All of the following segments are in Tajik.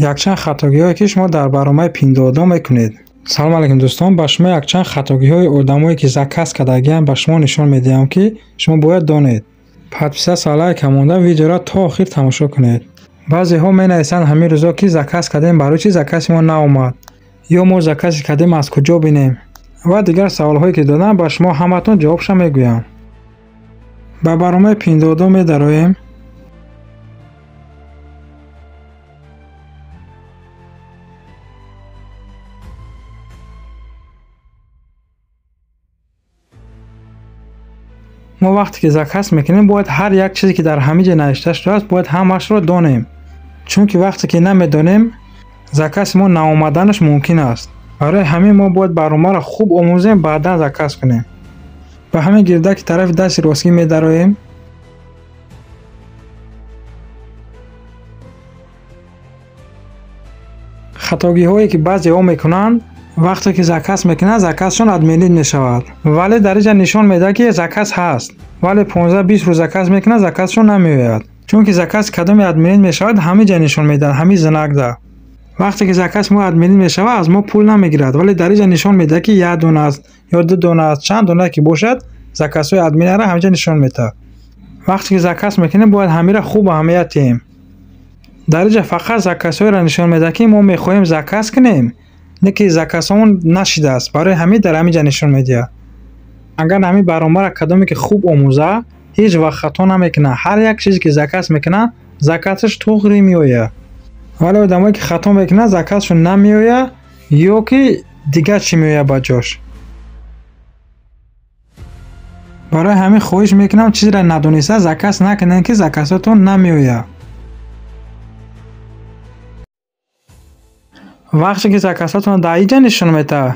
Якчанд хатогиҳое, ки шумо дар барномаи Пиндуодуо мекунед. Салом алейкум, дӯстон. Ба шумо якчанд хатогиҳои одамое, ки заказ кардагианд, ба шумо нишон медиҳам, ки шумо бояд донед. Подписаться, лайка монда, видеоро то охир тамошо кунед. Баъзеҳо менависанд ҳамин рӯзо, ки заказ кардем, барои чӣ закази мо наомад, ё мо заказе кардем, аз куҷо бинем, ва дигар саволҳое, ки додам, ба шумо ҳаматон ҷавобша мегӯям. Ба барномаи Пиндуодуо медароем. Мо вақте ки заказ мекунем, бояд ҳар як чизе, ки дар ҳамин ҷо навишта шудааст, бояд ҳамаашро донем, чунки вақте ки намедонем, закази мо наомаданаш мумкин аст. Барои ҳамин мо бояд барномаро хуб омӯзем, баъдан заказ кунем. Ба ҳамин гирдаки тарафи дасти ростгӣ медароем. Хатогиҳое, ки баъзеҳо мекунанд: вақте ки заказ мекунанд, заказшон отменить мешавад, вале дар инҷа нишон медиҳад, ки заказ ҳаст, вале 15-20 рӯз заказ мекунанд, заказшон намеояд, чунки заказ кадоме отменить мешавад, ҳамин ҷа нишон медиҳад, ҳамин знакда. Вақте ки заказ мо отменить мешавад, аз мо пул намегирад, вале дар инҷа нишон медиҳад, ки як дона аст ё ду дона аст, чанд дона ки бошад, заказҳои отменаро ҳаминҷа нишон медиҳад. Вақте ки заказ мекунем, бояд ҳаминро хуб аҳамият диҳем. Дар инҷа фақат заказҳоеро нишон медиҳад, ки мо мехоҳем заказ кунем, не ки заказҳомон нашидааст. Барои ҳамин дар ҳамин ҷа нишон медиҳад. Агар ҳамин барномаро кадоме ки хуб омӯза, ҳеҷ вақт хато намекунад. Ҳар як чизе ки заказ мекунад, заказаш туғри меояд, вале одамое ки хато мекунад, заказшон намеояд ё ки дигар чӣ меояд ба ҷош. Барои ҳамин хоҳиш мекунам, чизеро надониста заказ накунед, ки заказҳотон намеояд. Вақте ки заказҳотон дар инҷа нишон медиҳад,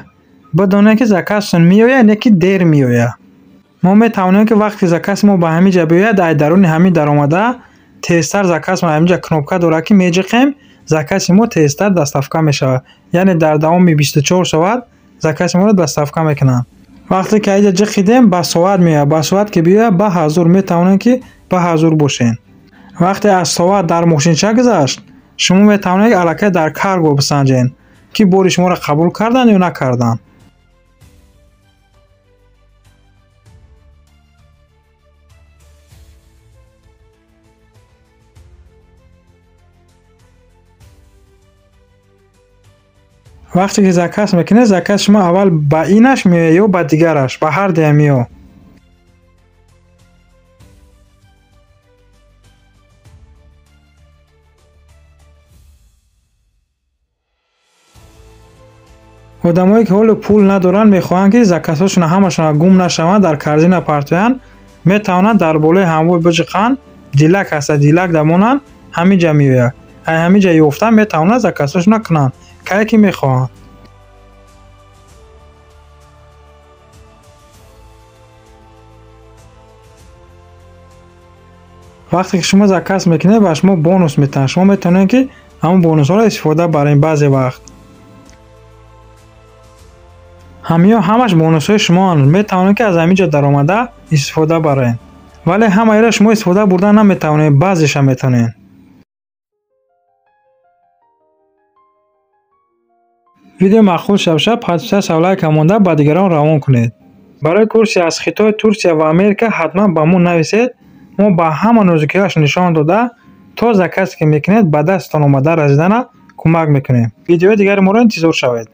бидонед, ки заказтон меояд, не ки дер меояд. Мо метавонем, ки вақте закази мо ба ҳамин ҷа биёяд, дар даруни ҳамин даромада тезтар заказ мо, ҳамин ҷа кнопка дорад, ки меҷиқем, закази мо тезтар доставка мешавад, яъне дар давоми 24 соат закази моро доставка мекунанд. Вақте ки аиҷа ҷиқидем, ба соат меояд. Ба соат ки биёяд, ба ҳазур метавонем, ки ба ҳазур бошем. Вақте аз соат дар мошинча гузашт, шумо метавонед аллакай дар карго бисанҷед, ки бори шуморо қабул карданд ё накарданд. Вақте ки заказ мекунед, заказ шумо аввал ба инаш меояд ё ба дигараш, ба ҳар дуя меояд. Одамое, ки ҳоло пул надоранд, мехоҳанд, ки заказҳошона ҳамашона гум нашаванд, дар корзина партоянд, метавонанд дар болои ҳамвой биҷиқанд, дилак ҳаста, дилак дамонанд, ҳамин ҷа меояд. Ай ҳамин ҷа ёфта метавонанд заказҳошона кунанд, кае ки мехоҳанд. Вақте ки шумо заказ мекунед, ба шумо бонус метаҳанд. Шумо метавонед, ки ҳамон бонусҳоро истифода баред. Баъзе вақт ҳамиҳо ҳамаш бонусҳои шумоанд, метавонед, ки аз ҳамин ҷо даромада истифода баред, вале ҳамаиро шумо истифода бурда наметавонед, баъзеша метавонед. Видео маъқул шавша, подписаться, лайка монда, ба дигарон равон кунед. Барои курси аз Хитой, Турсия ва Америка ҳатман ба мо нависед. Мо ба ҳама нозукиҳояш нишон дода, то заказе ки мекунед, ба дасттон омада расидана кӯмак мекунем. Видеои дигари моро интизор шавед.